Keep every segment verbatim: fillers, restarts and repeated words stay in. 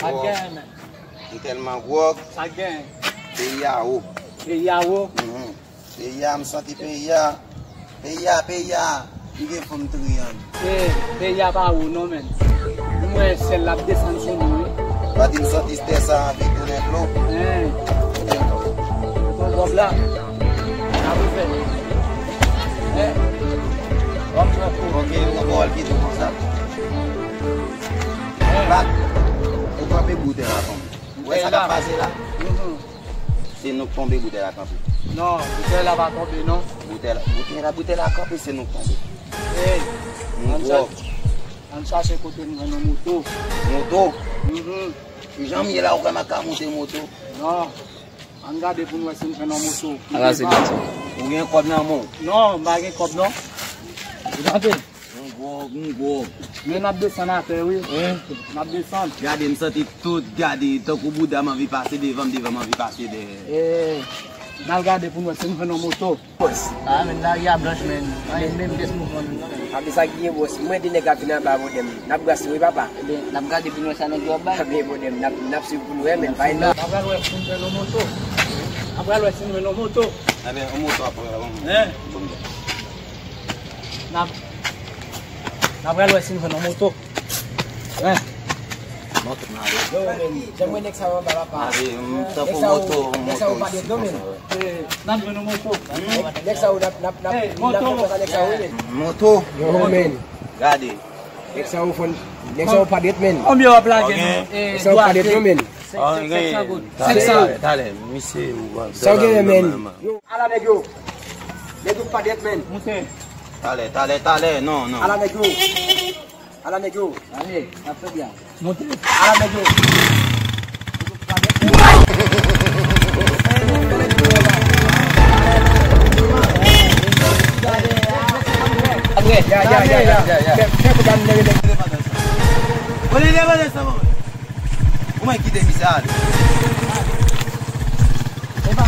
Sa k genyen, men? M tèlman gwòg. Sa k genyen? Peyi a wo. Peyi a wo? Mhm. Peyi a, m santi peyi a. Peyi a, peyi a. M gen fanm triyang. E, peyi a pa wo non, men. M wè syèl la ap desann sou nou, wi. Pa di m santi tè sa anvi tounen dlo. Hein. Bon, Bòb la. Sa pou fè? Hein. Bon, bon, bon. Ok, nou pral kite konsa. Bat. Ou kanpe boutèy la tonbe. Ou wè sa k ap pase la? Mhm. Se nou k tonbe, boutèy la kanpe. Non, boutèy la pa tonbe, non. Boutèy la, boutèy la, boutèy la kanpe, se nou k tonbe. Ey, ann chache, ann chache kote nou jwenn yon moto. Moto? Mhm. Jan m ye la, ou kwè m ap ka monte moto? Non. Ann gade pou n wè si n jwenn yon moto. Ala se piti. Ou gen kòb nan men w? Non, m pa gen kòb, non. Ou tande? M gwòg, m gwòg. Men n ap desann atè, wi. Hein? N ap desann. Gade, m santi tout, gade, tankou bouda m anvi pase devan m, devan m anvi pase dèyè. E, n al gade pou n wè si n jwenn yon moto. Bòs. A, men lari a blanch, men. Pa gen menm pyès mouvman nan, non, men. Ape sa ki gen, bòs. Mwen de nèg ap vin anba avè w, dèm. N ap brase, wi, papa. Ebyen, n ap gade pou n wè sa nèg yo ap bay. Pa gen pwoblèm, n ap, n ap swiv pou n wè, men. Pa gen non. N ap al wè si n jwenn yon moto. N ap al wè si n jwenn yon moto. Ebyen, yon moto ap wè, bon. Hein? Bon, bon. N ap, n ap al wè si n jwenn yon moto. Hein? Moto, n ale. Yo, men, jan mwen nèg sa yo anba papa. Ale, m tankou moto, moto isi konsa, wè. N ap jwenn yon moto. Nèg sa yo, n ap, n ap, n ap, n ap fè konsa nèg sa yo, wi, men. Moto. Yo, men. Gade. Nèg sa yo fon, nèg sa yo pa dèt, men. Konbyen w ap lage nou? Nèg sa yo pa dèt, non, men. Senk san goud. Senk san. Talè, talè, misye, ou va. Sa w genyen, men? Yo, ala nèg yo. Nèg yo pa dèt, men. Monte. Talè, talè, talè, non, non. Ala nèg yo. Ala nèg yo. Ale, n ap fè byen. Monte. Ala nèg yo. Apre. Ya, ya, ya, ya, ya, ya. Fè, fè kou dan nèg yo. Bon, li leve de sa, bon. Ou mwen kite misye ale. E pa,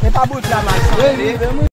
e pa bout la, mal sa. Wi, wi, wi.